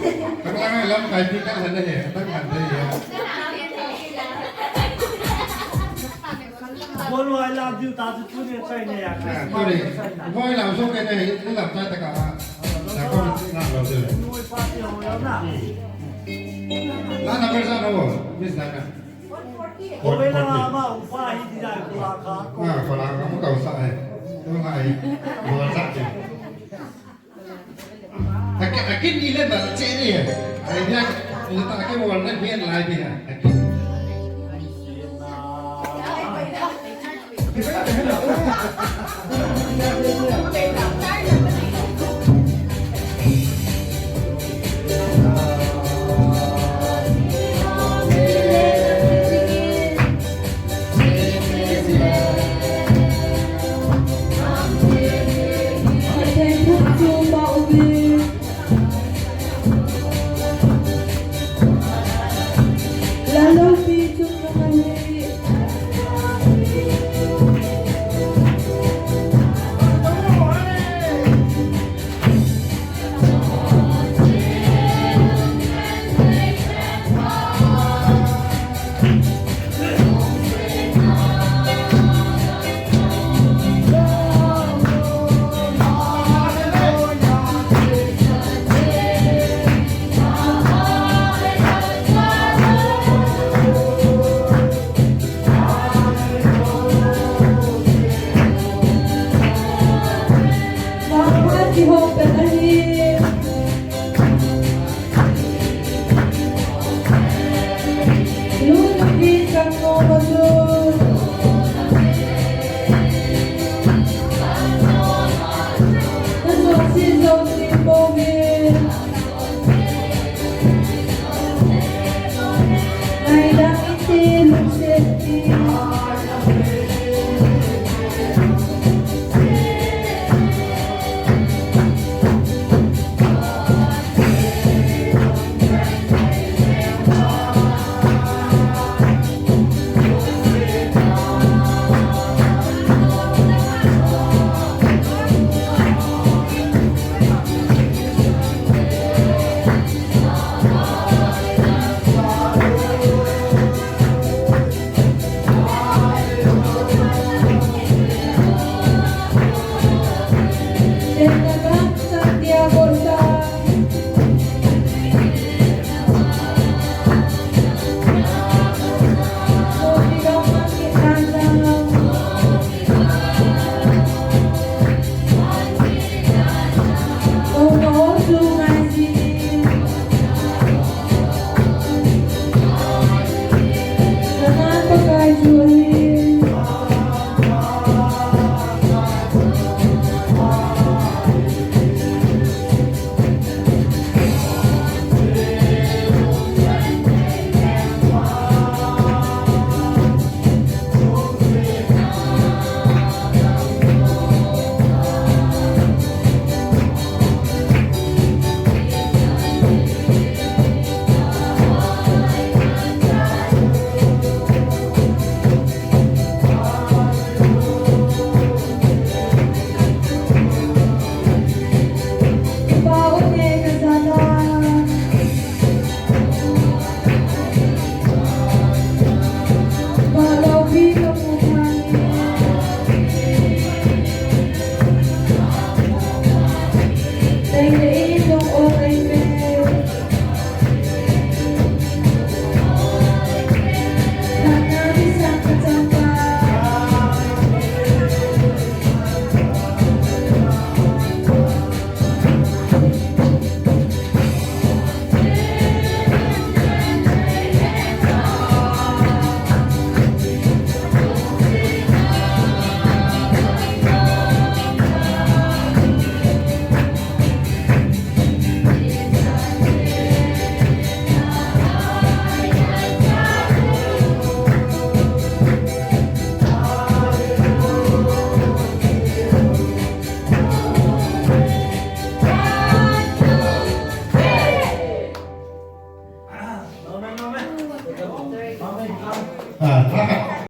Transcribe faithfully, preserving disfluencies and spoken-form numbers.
Tang lang lam kai pi ka lan he, tang lan de ya. Bol wai lam diu ta tu tu ne chai ne ya. Ah, sorry. Bol lam so ke ne, ni lam chai ta ka. Na ko na lo de. Noi pa ti ho ya na. La na per sa no, Miss Dana. Ko be la ma u pa hi di dai ko la ka. Ah, ko la ka mo ka sa hai. Ko la hai. Mo sa ti. Akin, akin ni le ba che ni. Ai dia, ni ta ke mo na bien lai dia. Akin.